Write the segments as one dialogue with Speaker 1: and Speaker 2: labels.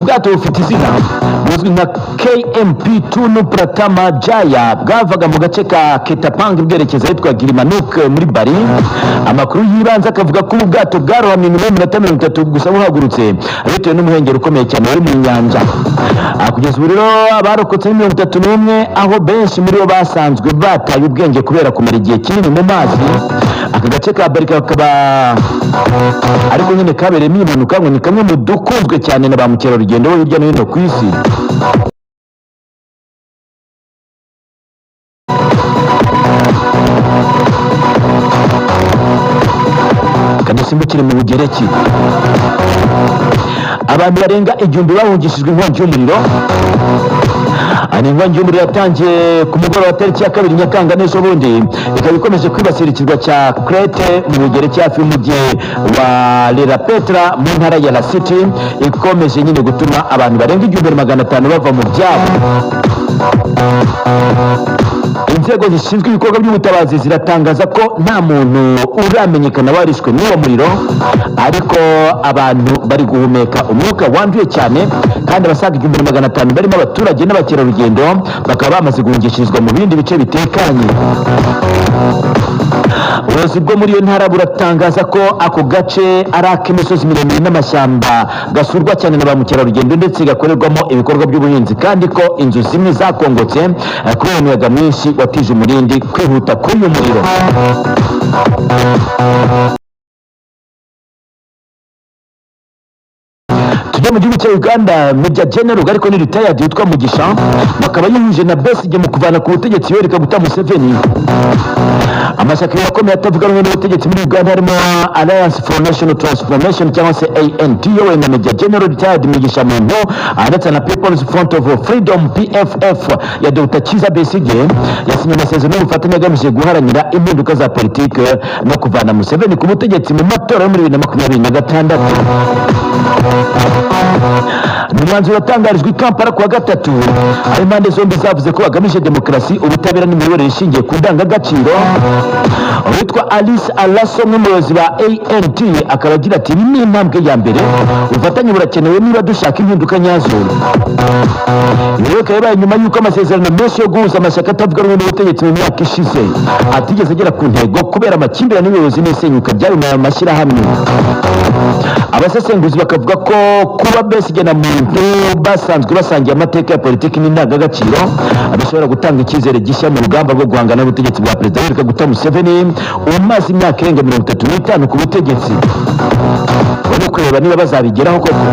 Speaker 1: Ubwato bufite izina buzwi nka KMP Tunu Pratama Jaya bwavaga mu gace ka Ketapang bwerekeza ahitwa Gilimanuk muri Bali. Amakuru y'ibanze akavuga ko ubu bwato bwarohamye nyuma y'iminota 30 gusa buhagurutse, bitewe n'umuhengeri ukomeye cyane wari mu nyanja. Kugeza ubu rero abarokotse ni 31, aho benshi muri bo basanzwe bataye ubwenge kubera kumara igihe kinini mu mazi. Aka gace ka Bali kakaba ariko nyine kabereyemo iyi mpanuka, ngo ni kamwe mu dukunzwe cyane na ba mukerarugendo bo hirya no hino ku isi. Kadusimbukire mu Bugereki. Abantu barenga 1000 bahungishijwe inkongi y'umuriro. Ni inkongi y'umuriro yatangiye ku mugoroba wa tariki ya 2 Nyakanga n'ejo bundi, ikaba ikomeje kwibasira ikirwa cya Crete mu Bugereki, hafi y'umujyi wa Lerapetra mu ntara ya Lasiti, ikomeje nyine gutuma abantu barenga 1500 bava mu byabo. Inzego zishinzwe ibikorwa by'ubutabazi ziratangaza ko nta muntu uramenyekana warishwe n'uwo muriro, ariko abantu bari guhumeka umwuka wanduye cyane, kandi abasaga 1500 barimo abaturage n'abakerarugendo bakaba bamaze guhungishirizwa mu bindi bice bitekanye. Ubuyobozi bwo muri iyo ntara buratangaza ko ako gace ari ak'imisozi miremire n'amashyamba, gasurwa cyane na ba mukerarugendo, ndetse gakorerwamo ibikorwa by'ubuhinzi, kandi ko inzu zimwe zakongotse kubera umuyaga mwinshi watije umurindi kwihuta k'uyu muriro. Tujya mu gihugu cya Uganda. Major General, ariko ni retired, witwa Mugisha bakaba yihuje na Besigye mu kuvana ku butegetsi Yoweri Kaguta Museveni. Amashyaka akomeye atavuga rumwe n'ubutegetsi muri Uganda, harimo Alliance for National Transformation cyangwa se ANT iyobowe na Major General retired Mugisha Muntu, ndetse na People's Front of Freedom, PFF, ya Dr Kizza Besigye, yasinye amasezerano y'ubufatanye agamije guharanira impinduka za politike no kuvana Museveni ku butegetsi mu matora yo muri 2026. Ni umwanzuro watangarijwe i Kampala kuwa gatatu, aho impande zombi zavuze ko bagamije demokarasi, ubutabera n'imiyoborere ishingiye ku ndangagaciro. Uwitwa Alice Alaso, umwe mu bayobozi ba ANT, akaba agira ati: "Iyi ni intambwe ya mbere, ubufatanye burakenewe niba dushaka impinduka nyazo." Ibi rero bikaba bibaye nyuma y'uko amasezerano menshi yo guhuza amashyaka atavuga rumwe n'ubutegetsi mu myaka ishize atigeze agera ku ntego kubera amakimbirane y'ubuyobozi n'isenyuka ry'ayo mashyirahamwe. Abasesenguzi bakavuga ko kuba Besigye na Muntu basanzwe basangiye amateka ya politiki n'indangagaciro bishobora gutanga icyizere gishya mu rugamba rwo guhangana n'ubutegetsi bwa Perezida Yoweri Kaguta Museveni umaze imyaka irenga 35 ku butegetsi. Bari kureba niba bazabigeraho koko.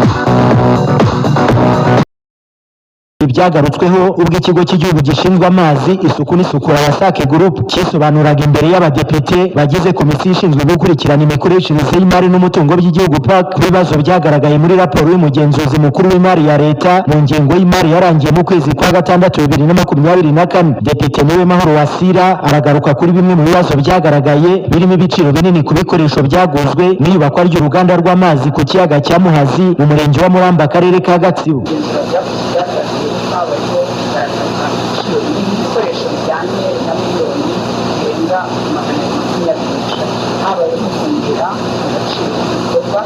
Speaker 2: Ibyagarutsweho ubwo ikigo cy'igihugu gishinzwe amazi, isuku n'isukura, WASAC Group, cyisobanuraga imbere y'abadepite bagize komisiyo ishinzwe gukurikirana imikoreshereze y'imari n'umutungo by'igihugu, PAC, ku bibazo byagaragaye muri raporo y'umugenzuzi mukuru w'imari ya leta mu ngengo y'imari yarangiye mu kwezi kwa gatandatu 2024. Depite Niwe Mahoro Wasira aragaruka kuri bimwe mu bibazo byagaragaye, birimo ibiciro binini ku bikoresho byaguzwe n'iyubakwa ry'uruganda rw'amazi ku kiyaga cya Muhazi mu murenge wa Muramba, akarere ka Gatsibo.
Speaker 3: Igenzura ryakozwe ryagaragaye ko habayeho kugaragaza ibiciro binini ibikoresho bijyanye na miliyoni zirenga 223, habayeho kongera agaciro k'ibikorwa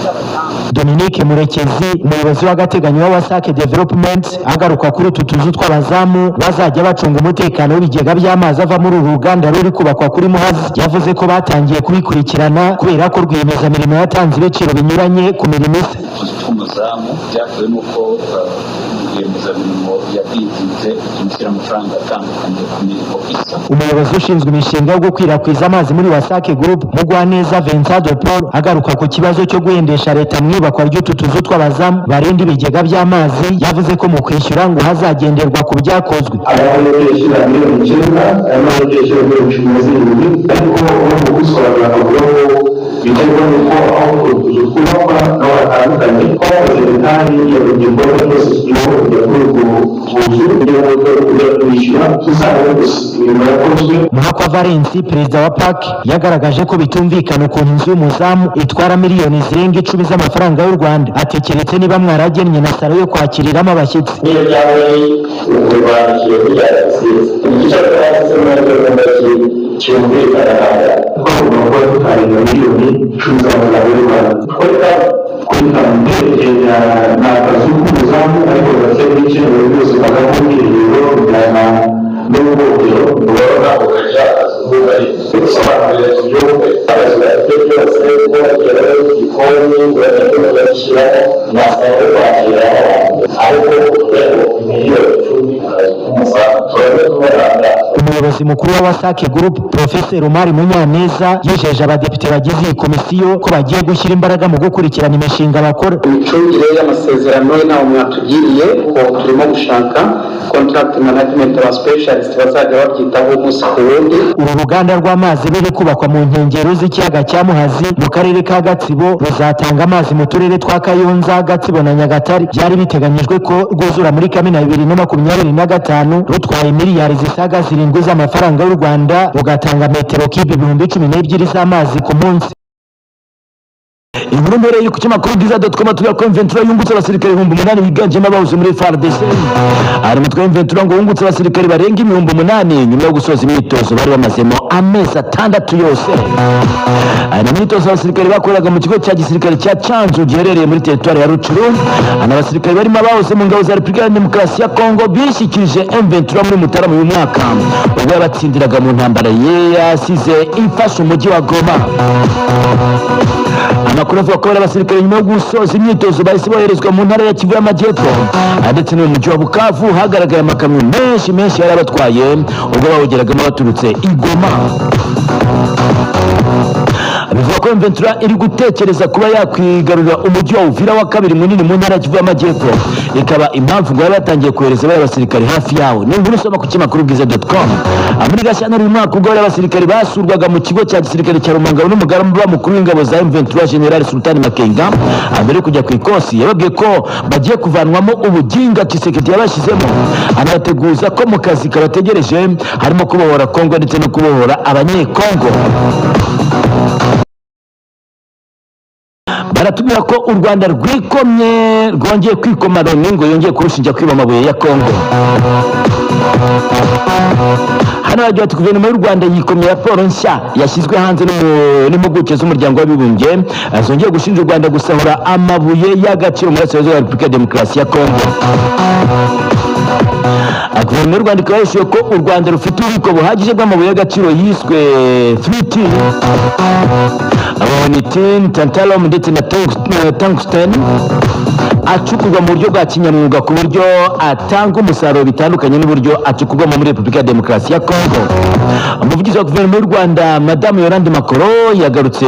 Speaker 3: by'abazamu.
Speaker 2: Dominique Murekezi, umuyobozi w'agateganyo wa WASAC Development, agaruka kuri utu tuzu tw'abazamu bazajya bacunga umutekano w'ibigega by'amazi ava muri uru ruganda ruri kubakwa kuri Muhazi, yavuze ko batangiye kubikurikirana kubera ko rwiyemezamirimo yatanze ibiciro binyuranye ku mirimo isa.
Speaker 4: Utuzu tw'umuzamu byatewe n'uko rwiyemezamirimo yabwizinze tumushyira amafaranga atandukanye ku mirimo isa.
Speaker 2: Umuyobozi ushinzwe imishinga yo gukwirakwiza amazi muri WASAC Group, Mugwaneza Vincent de Paul, agaruka ku kibazo cyo guhendesha leta mu iyubakwa ry'utu tuzu tw'abazamu barinda ibigega by'amazi, yavuze ko mu kwishyura ngo hazagenderwa ku byakozwe.
Speaker 5: Harimo yishyura miliyoni 9, harimo yishyura miliyoni 17, ariko no mu kubisobanura akavuga ko biterwa n'uko aho utuzu twubakwa naho hatandukanye, twakoze détail ya buri gikorwa cyose kigiye kujya kuri ubwo buzu kugira ngo kujya kwishyura tuzabone gusa imirimo yakozwe.
Speaker 2: Muhakwa Valens, perezida wa PAC, yagaragaje ko bitumvikana ukuntu inzu y'umuzamu itwara miliyoni zirenga 10 z'amafaranga y'u Rwanda. Atekeretse niba mwaragennye na salo yo kwakiriramo abashyitsi.
Speaker 5: Niyo byaba ari urwandikiye kuri RCS, igice cyanditse muri cyumvikana, twagomba kuba tutarenga miliyoni 10 z'amafaranga y'u Rwanda kuri kamere ya Igikoni urabishyiramo na salo yo kwakiramo abantu, ariko rero miliyoni 10 umusanga turaza tubona.
Speaker 2: Umuyobozi mukuru wa Wasac Group, Professor Umar Munyaneza, yijeje abadepite bagize iyi komisiyo ko bagiye gushyira imbaraga mu gukurikirana imishinga bakora.
Speaker 6: Imicungire y'amasezerano, inama mwatugiriye ko turimo gushaka contract management, aba specialist bazajya babyitaho umunsi ku wundi.
Speaker 2: Uru ruganda rw'amazi ruri kubakwa mu nkengero z'ikiyaga cya Muhazi mu karere ka Gatsibo ruzatanga amazi mu turere twa Kayonza, Gatsibo na Nyagatare. Byari biteganyijwe ko rwuzura muri Kamena 2025, rutwaye miliyari zisaga 7 z'amafaranga y'u Rwanda, rugatanga metero kibe 12,000 z'amazi ku munsi.
Speaker 1: Inkuru mbere iri ku kinyamakuru bwiza.com, tuvuga ko M23 yungutse abasirikare 8000 biganjemo abahoze muri FARDC. Hari umutwe wa M23 ngo wungutse abasirikare barenga 8000 nyuma yo gusoza imyitozo bari bamazemo amezi 6 yose. Hari imyitozo abasirikare bakoreraga mu kigo cya gisirikare cya Canzu giherereye muri teritwari ya Rutshuru. Hari abasirikare barimo abahoze mu ngabo za Repubulika ya Demokarasi ya Kongo bishyikirije M23 muri Mutarama uyu mwaka, ubwo yabatsindiraga mu ntambara ye yasize ifashe umujyi wa Goma. Amakuru avuga ko bari abasirikare nyuma yo gusoza imyitozo bahise boherezwa mu ntara ya Kivu y'Amajyepfo ndetse no mu mujyi wa Bukavu hagaragaye amakamyo menshi menshi yari abatwaye ubwo bawugeragamo baturutse i Goma. Bivuga ko M23 iri gutekereza kuba yakwigarurira umujyi wa Uvira wa kabiri munini mu ntara ya Kivu y'Amajyepfo, ikaba impamvu ngo baba batangiye kohereza bariya basirikare hafi yawo. Ni inkuru usoma ku kinyamakuru bwiza.com. Muri Gashyantare uyu mwaka, ubwo bariya basirikare basurwaga mu kigo cya gisirikare cya Rumangabo n'umugaba mukuru w'ingabo za M23, General Sultan Makenga, mbere yo kujya ku ikosi yababwiye ko bagiye kuvanwamo ubuginga Tshisekedi yabashyizemo, anabateguza ko mu kazi kabategereje harimo kubohora Kongo ndetse no kubohora Abanyekongo. Baratubwira ko u Rwanda rwikomye, rwongeye kwikoma Loni ngo yongeye kurushinja kwiba amabuye ya Kongo. Hano hagira ati: "Guverinoma y'u Rwanda yikomye raporo nshya yashyizwe hanze n'impuguke z'Umuryango w'Abibumbye zongeye gushinja u Rwanda gusahura amabuye y'agaciro mu burasirazuba bwa Repubulika ya Demokarasi ya Kongo." Guverinoma y'u Rwanda ikaba yahishuye ko u Rwanda rufite ububiko buhagije bw'amabuye y'agaciro yiswe 3T, tin, tantalum ndetse na tungsten, acukurwa mu buryo bwa kinyamwuga ku buryo atanga umusaruro bitandukanye n'uburyo acukurwamo muri Repubulika ya Demokarasi ya Kongo. Umuvugizi wa guverinoma y'u Rwanda, Madamu Yolande Makolo, yagarutse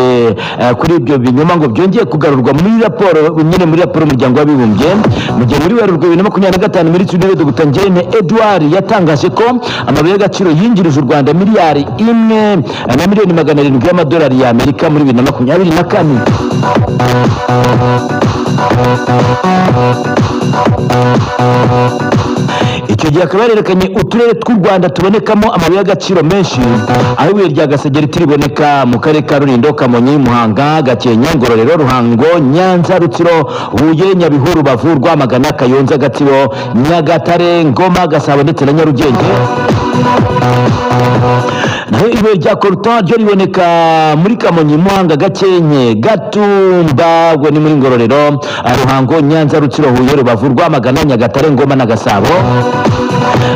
Speaker 1: kuri ibyo binyoma ngo byongeye kugarurwa muri raporo nyine, muri raporo y'Umuryango w'Abibumbye, mu gihe muri Werurwe 2025 Minisitiri w'Intebe Dr Ngirente Edouard yatangaje ko amabuye y'agaciro yinjirije u Rwanda miliyari 1 na miliyoni 700 y'amadolari y'Amerika muri 2024. Icyo gihe akaba yarerekanye uturere tw'u Rwanda tubonekamo amabuye y'agaciro menshi, aho ibuye rya gasegereti riboneka mu karere ka Rulindo, Kamonyi, Muhanga, Gakenke, Ngororero, Ruhango, Nyanza, Rutsiro, Huye, Nyabihu, Rubavu, Rwamagana, Kayonza, Gatsibo, Nyagatare, Ngoma, Gasabo ndetse na Nyarugenge. Naho ibuye rya coltan ryo riboneka muri Kamonyi, Muhanga, Gakenke, Gatumba, ubwo ni muri Ngororero, Ruhango, Nyanza, Rutsiro, Huye, Rubavu, Rwamagana, Nyagatare, Ngoma na Gasabo.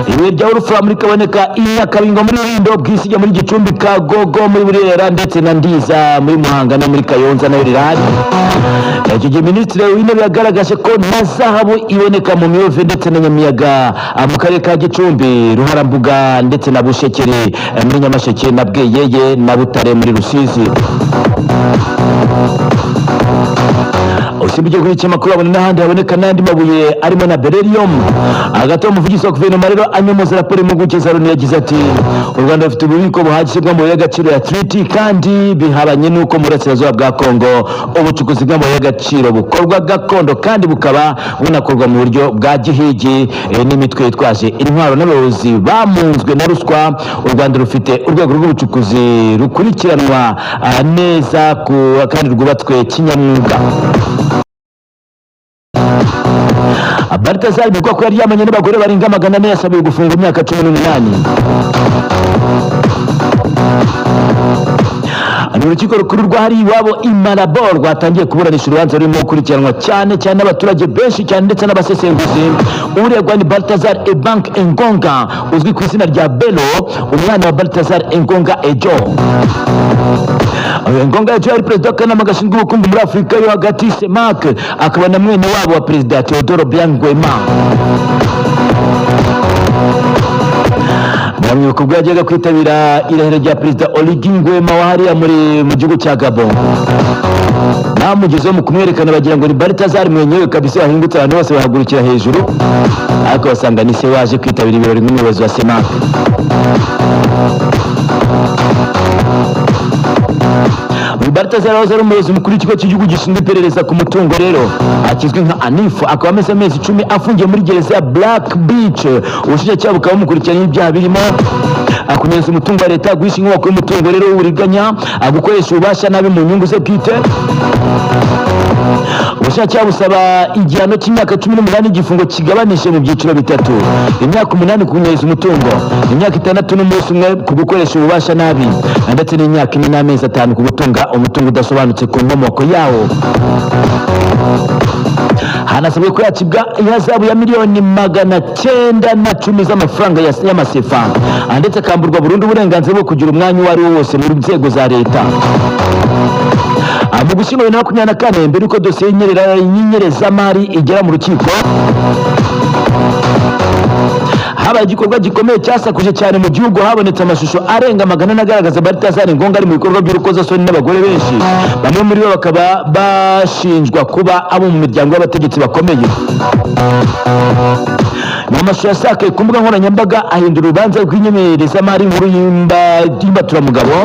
Speaker 1: Ibuye rya wolfram rikaboneka i Nyakabingo muri Rulindo, Bwisige muri Gicumbi, Kagogo muri Burera ndetse na Ndiza muri Muhanga no muri Kayonza nayo rirahari. Icyo gihe Minisitiri w'Intebe yagaragaje ko na zahabu iboneka mu Miyove ndetse na Nyamiyaga mu karere ka Gicumbi, Ruharambuga ndetse na Bushekeri muri Nyamasheke na Bweyeye na Butare muri Rusizi. Usibye kuri iki makuru, abona n'ahandi haboneka n'andi mabuye arimo na beryllium. Hagati umuvugizi wa guverinoma rero anyomoza raporo y'impuguke za Loni yagize ati: "U Rwanda rufite ububiko buhagije bw'amabuye y'agaciro ya 3T, kandi bihabanye n'uko mu burasirazuba bwa Kongo ubucukuzi bw'amabuye y'agaciro bukorwa gakondo kandi bukaba bunakorwa mu buryo bwa gihigi n'imitwe yitwaje intwaro n'abayobozi bamunzwe na ruswa. U Rwanda rufite urwego rw'ubucukuzi rukurikiranwa neza kandi rwubatswe kinyamwuga." Baltazar bivugwa ko yari yamanye n'abagore barenga 400 yasabiwe gufunga imyaka 18. Ni urukiko rukuru rwahariye iwabo i Malabo rwatangiye kuburanisha urubanza rurimo gukurikiranwa cyane cyane n'abaturage benshi cyane ndetse n'abasesenguzi. Uregwa ni Baltazar Ebank Engonga uzwi ku izina rya Bello, umwana wa Baltazar Engonga Ejo. Engonga yaciye ari perezida w'akanama gashinzwe ubukungu muri Afurika yo hagati, CEMAC, akaba na mwene wabo wa Perezida Teodoro Obiang Nguema. Muramwibuka ubwo yajyaga kwitabira irahira rya Perezida Oligui Nguema wa hariya mu gihugu cya Gabon. Bamugezeho mu kumwerekana bagira ngo ni Baltazar mwenyewe kabisa wahingutse, abantu bose bahagurukira hejuru, ariko basanga ni se waje kwitabira ibirori nk'umuyobozi wa CEMAC. Uyu Baltazar wahoze ari umuyobozi mukuru w'ikigo cy'igihugu gishinzwe iperereza ku mutungo rero akizwi nka ANIF, akaba amaze amezi 10 afungiye muri gereza ya Black Beach. Ubushinjacyaha bukaba bumukurikiranye ibyaha birimo kunyereza umutungo wa leta, guhisha inkomoko y'umutungo rero w'uburiganya, gukoresha ububasha nabi mu nyungu ze bwite. Ubushinjacyaha busaba igihano cy'imyaka 18 igifungo kigabanije mu byiciro bitatu: imyaka 8 ku kunyereza umutungo, imyaka 6 n'umunsi umwe ku gukoresha ububasha nabi, ndetse n'imyaka 4 n'amezi 5 ku gutunga umutungo udasobanutse ku nkomoko yawo. Hanasabwe ko yacibwa ihazabu ya miliyoni 910 z'amafaranga y'amasefa, ndetse akamburwa burundu uburenganzira bwo kugira umwanya uwo ari wo wose mu nzego za leta. Mu Gushyingo 2024, mbere y'uko dosiye y'inyerezamari igera mu rukiko, habaye igikorwa gikomeye cyasakuje cyane mu gihugu. Habonetse amashusho arenga 400 agaragaza Baltazar Engonga ari mu bikorwa by'urukozasoni n'abagore benshi, bamwe muri bo bakaba bashinjwa kuba abo mu miryango y'abategetsi bakomeye. Ni amashusho yasakaye ku mbuga nkoranyambaga ahindura urubanza rw'inyemerezamari nkuru y'imbaturamugabo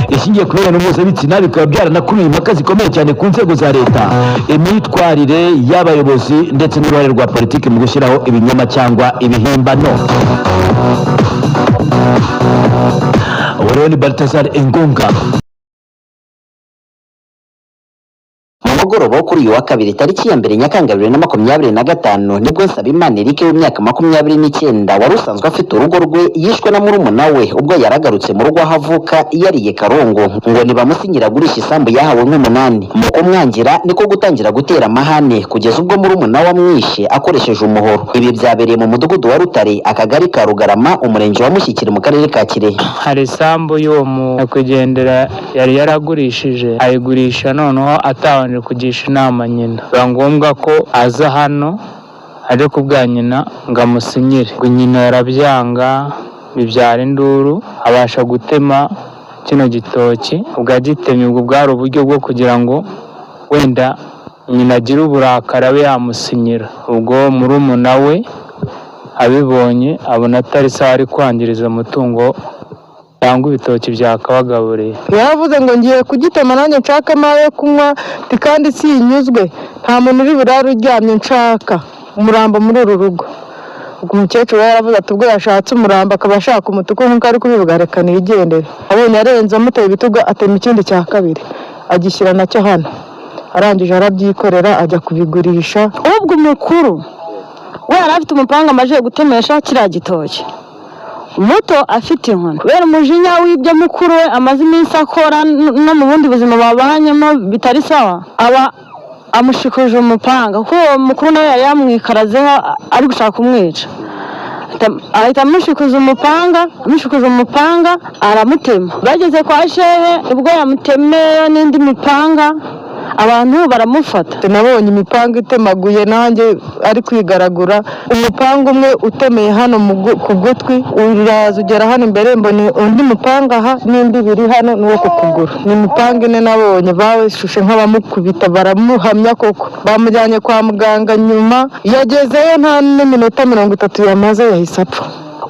Speaker 1: ishingiye ku mibonano mpuzabitsina, bikaba byaranakuruye impaka zikomeye cyane ku nzego za leta, imyitwarire y'abayobozi ndetse n'uruhare rwa politiki mu gushyiraho ibinyoma cyangwa ibihimbano. Uwo rero ni Baltazar Engonga.
Speaker 7: Mu mugoroba wo kuri uyu wa kabiri tariki ya 1 Nyakanga 2025, nibwo Nsabimana Eric w'imyaka 29 wari usanzwe afite urugo rwe yishwe na murumuna we ubwo yaragarutse mu rugo aho avuka yariye karungu ngo nibamusinyira agurisha isambu yahawe nk'umunani. Mu kumwangira niko gutangira gutera amahane kugeza ubwo murumuna we amwishe akoresheje umuhoro. Ibi byabereye mu mudugudu wa Rutare, akagari ka Rugarama, umurenge wa Mushyikiri mu karere ka Kirehe.
Speaker 8: Hari isambu y'uwo nyakwigendera yari yaragurishije, ayigurisha noneho atabanje kugisha inama nyina, biba ngombwa ko aza hano aje kubwa nyina ngo amusinyire, ngo nyina arabyanga bibyara induru, abasha gutema kino gitoki. Ubwo agitemye, ubwo bwari uburyo bwo kugira ngo wenda nyina agire uburakari abe yamusinyira. Ubwo murumuna we abibonye abona atari sawa, ari kwangiriza umutungo cyangwa ibitoki byakabagaburiye.
Speaker 9: Yaravuze ngo ngiye kugitema nanjye nshake amazi yo kunywa, kandi sinyuzwe, nta muntu uri burare uryamye, nshaka umurambo muri uru rugo. Ubwo umukecuru yaravuze ati ubwo yashatse umurambo akaba ashaka umutuku nk'uko ari kubivuga, reka nigendere. Abonye arenze amuteye ibitugu, atema ikindi cya kabiri agishyira nacyo hano, arangije arabyikorera ajya kubigurisha.
Speaker 10: Ubwo umukuru we yari afite umupanga amaze gutemesha kiriya gitoki, muto afite inkoni. Kubera umujinya w'ibyo mukuru we amaze iminsi akora no mu bundi buzima babanyemo bitari sawa, aba amushikuje umupanga, kuko uwo mukuru nawe yari yamwikarazeho ari gushaka kumwica. Ahita amushikuza umupanga aramutema. Bageze kwa shehe ubwo yamutemeyo n'indi mipanga, abantu baramufata.
Speaker 9: Nabonye imipanga itemaguye nanjye ari kwigaragura, umupanga umwe utemeye hano ku gutwi uraza ugera hano imbere, mbona undi mupanga aha n'indi ibiri hano n'uwo ku kuguru. Ni imipanga ine nabonye, bawushushe nk'abamukubita baramuhamya koko, bamujyanye kwa muganga, nyuma yagezeyo nta n'iminota 30 yamaze yahise apfa.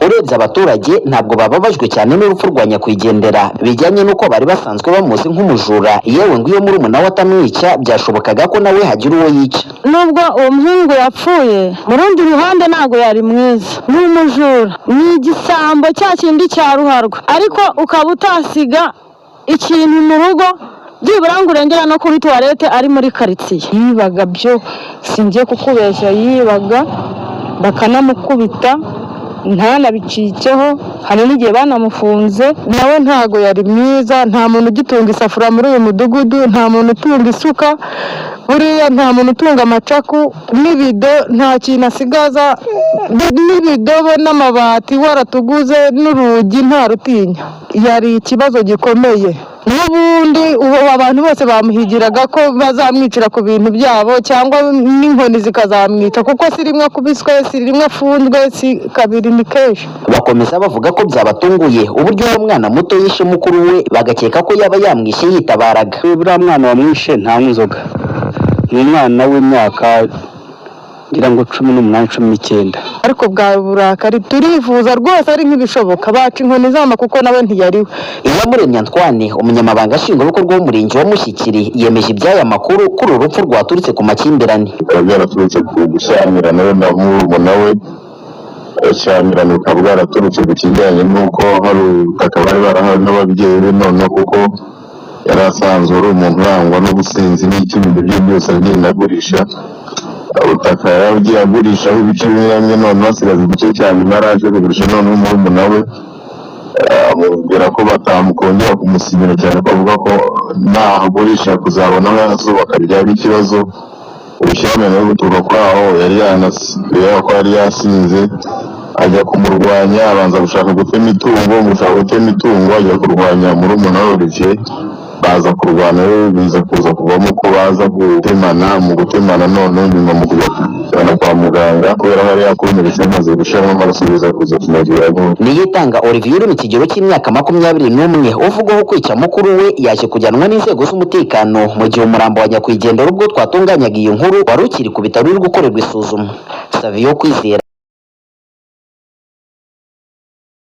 Speaker 7: Urebye abaturage ntabwo bababajwe cyane n'urupfu rwa nyakwigendera, bijyanye n'uko bari basanzwe bamuzi nk'umujura, yewe ngo iyo murumuna we atamwica byashobokaga ko nawe hagira uwo yica.
Speaker 10: Nubwo uwo muhungu yapfuye, mu rundi ruhande ntabwo yari mwiza, ni umujura, ni igisambo cya kindi cya ruharwa, ariko ukaba utasiga ikintu mu rugo byibura ngo urengera no kuri tuwarete ari muri karitsiye.
Speaker 9: Yibaga byo singiye kukubeshya, yibaga bakanamukubita ntanabicikeho, hari n'igihe banamufunze. Nawe ntago yari mwiza, nta muntu ugitunga isafuriya muri uyu mudugudu, nta muntu utunga isuka, buriya nta muntu utunga amacaku n'ibido, nta kintu asigaza, n'ibidobo n'amabati waratuguze n'urugi nta rutinya. Yari ikibazo gikomeye. N'ubundi ubu abantu bose bamuhigiraga ko bazamwicira ku bintu byabo, cyangwa n'inkoni zikazamwica, kuko si rimwe akubiswe, si rimwe afunzwe, si kabiri, ni kenshi.
Speaker 7: Bakomeza bavuga ko byabatunguye uburyo uwo mwana muto yishe mukuru we, bagakeka ko yaba yamwishe yitabaraga.
Speaker 11: Buriya mwana wamwishe ntanywa inzoga, ni umwana w'imyaka ngira ngo 18, 19.
Speaker 9: Ariko bwa burakari turifuza rwose ari nk'ibishoboka baca inkoni zamba, kuko nawe ntiyariwe.
Speaker 7: Iyamuremye Antoine, umunyamabanga nshingwabikorwa w'umurenge wa Mushyikiri, yemeje iby'aya makuru kuri uru rupfu rwaturutse ku makimbirane.
Speaker 5: Bikaba byaraturutse ku gushyamirana we na murumuna we. Ubushyamirane bukaba bwaraturutse ku kijyanye n'uko hari ubutaka bari barahawe n'ababyeyi be, noneho kuko yari asanzwe ari umuntu urangwa n'ubusinzi n'icyo ibintu bye byose agenda agurisha, ubutaka yari agiye agurishaho ibice bimwe na bimwe, noneho asigaza igice cya nyuma yari aje kugurisha. Noneho murumuna we amubwira ko batamukongera kumusinyira, cyane ko avuga ko nahagurisha kuzabona aho yazubaka byaba ikibazo. Ubushyamirane buturuka kuri aho, yari yanasigaye ko yari yasinze, ajya kumurwanya, abanza gushaka gutema itungo. Mu gushaka gutema itungo ajya kurwanya murumuna we Olivier, baza kurwana rero, biza kuza kuvamo ko baza gutemana. Mu gutemana noneho nyuma mu kujya kujyana kwa muganga, kubera ko yari yakomeretse amaze gushiramo amaraso, biza kuza kumuviramo.
Speaker 7: Niyitanga Olivier uri mu kigero cy'imyaka 21 uvugwaho kwica mukuru we yaje kujyanwa n'inzego z'umutekano, mu gihe umurambo wa nyakwigendera ubwo twatunganyaga iyi nkuru wari ukiri ku bitaro uri gukorerwa isuzuma. Savio Kwizera.